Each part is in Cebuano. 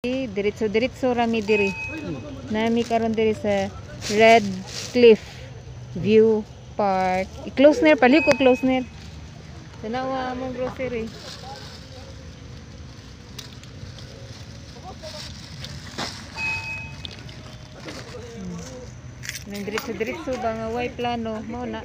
Diretso diretso rami diri. Nami karon diri sa Red Cliff View Park. I-close ner pali ko close ner. Tanawa among grocery. Nang diretso diretso ba nga way plano mao na.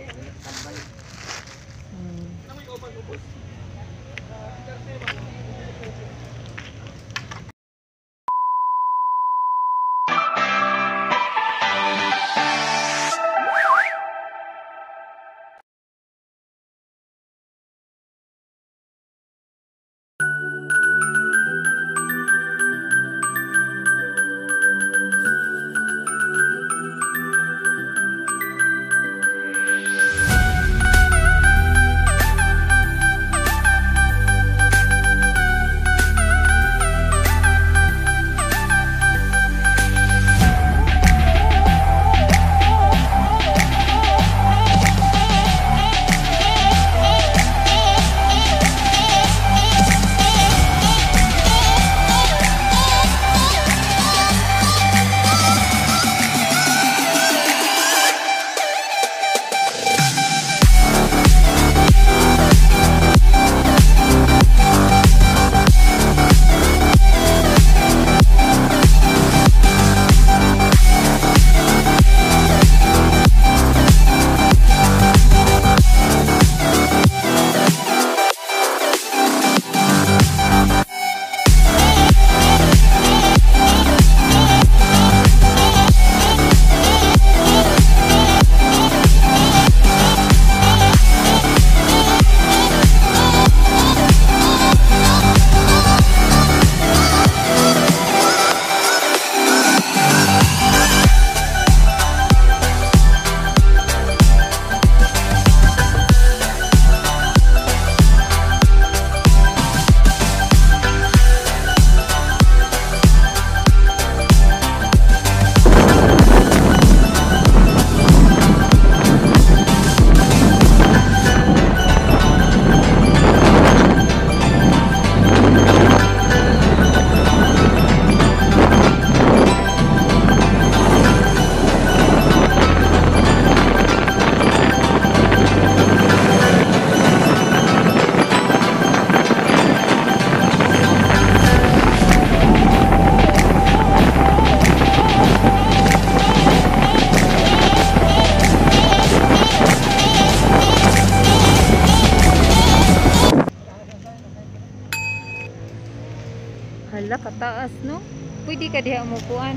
Hala, kataas, no? Pwede ka diha umupuan.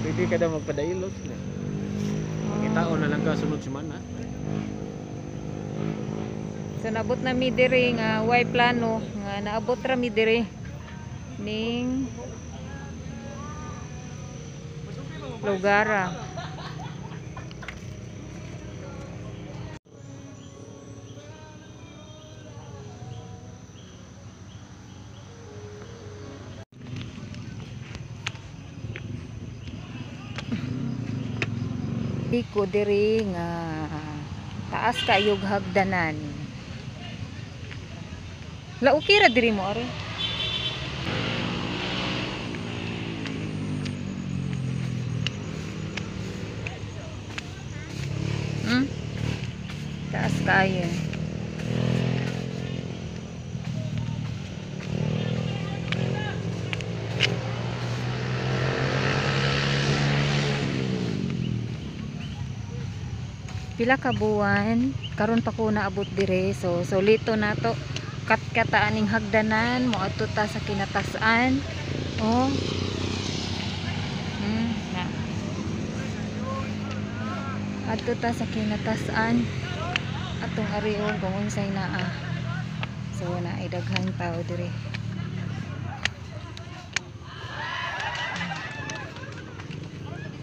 Pwede ka daw magpadailos na. Makitao na lang ka sunod semana. So naabot na mi diri nga way plano nga naabot ra mi diri ning lugara. Ko diri nga taas kayog hagdanan. La okay ra diri mo are. Taas kayo. Pila ka buwan karon pa ko naabot dire, so solito na to katkata aning hagdanan moadto ta sa kinatasan. Oh. Na. Adto ta sa kinatasan atong arion kung unsay naa. So naay daghang tao dire.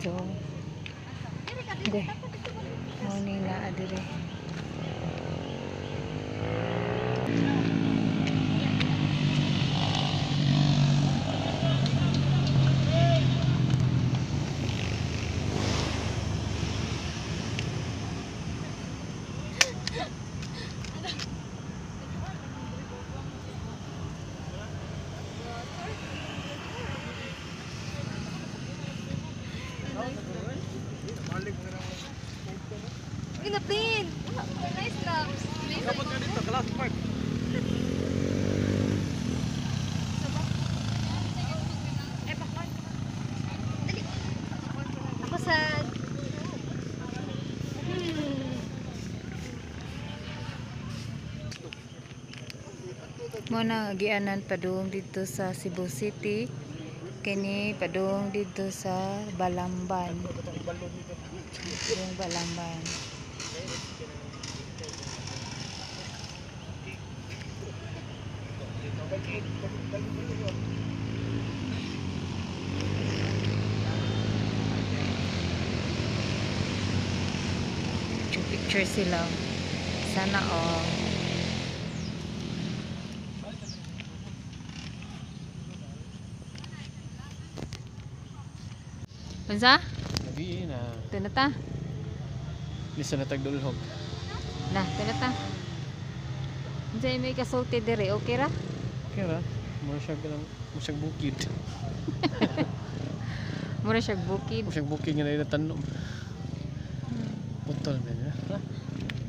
So okay. Mao ni naa dire. Mo na gianan padung didto sa Cebu City, kini padung didto sa Balamban. Padung Balamban. Picture sila. Sana all. Unsa? Lagi na. Ito na ta. Lisa na tagdulhog. Na, ito na ta. Unsa may kasulti diri? Okay ra? Okay ra. Mura siya ganang mura siya bukid. Mura siya bukid. Mura siya bukid nga na tanom. Putol man na.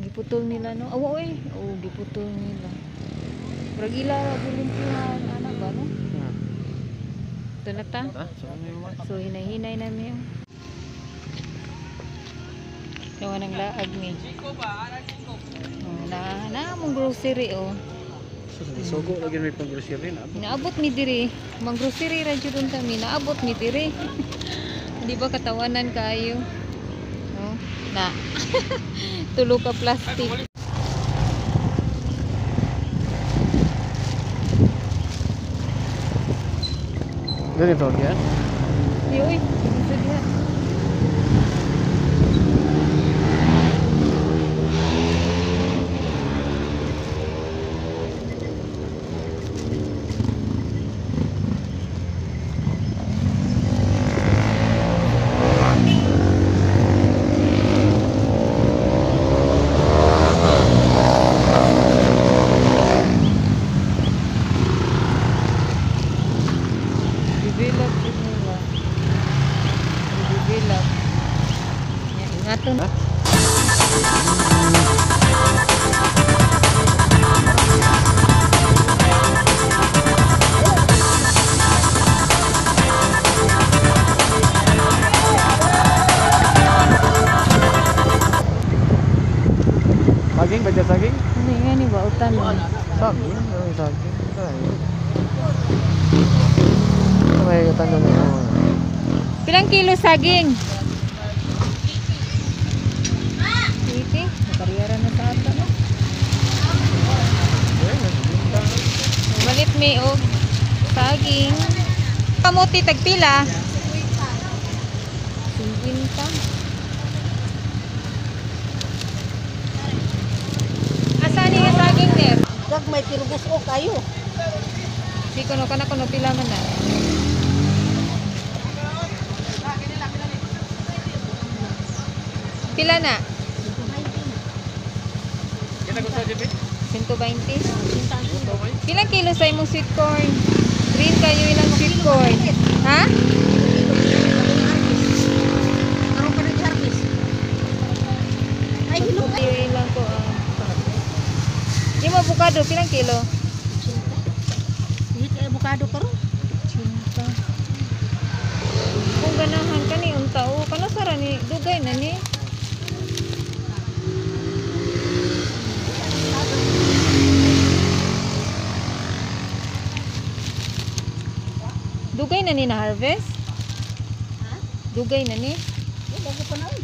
Giputol nila no. Awa oy. Oh, giputol nila. Murag ila ra gilimpihan ana ba no? Ito na ta. Ha? So ano yung mga? So hinay-hinay na mi. Tawa ng laag ni. Oh, na na mong grocery oh. So, sugo lagi may pang grocery na. Naabot mi diri. Mang grocery ra jud unta mi. Naabot mi diri. Di ba katawanan kaayo? Oh, na. Tulo ka plastic. Ganito yan? Di oy, dito diha. Develop yun nila. Develop. Yan, ingatan. Saging ba dyan saging? Ano nga ni ba? Utan mo. Saging? Ano yung saging? May tanong mo. Pilang kilo saging? 80. Nakariyara na sa ato, no? Malit mi og saging. Kamuti tagpila? 50. Asa ni nga saging ner? Dag may pirugos o kayo. Si kuno kana kuno pila man na. Pila na? Kita ko sa JB? 120. Pilang kilo sa imong sweet corn? Green kayo ilang sweet corn? Ha? Karon pa nag-harvest. Ay, hilong Kayo ilang ko ang. Yung avocado, pilang kilo? Hit ay avocado karon. 80. Kung ganahan ka ni unta o kano sara ni dugay na ni. Dugay na ni na harvest? Ha? Dugay na ni. Eh, bago pa na. Oy.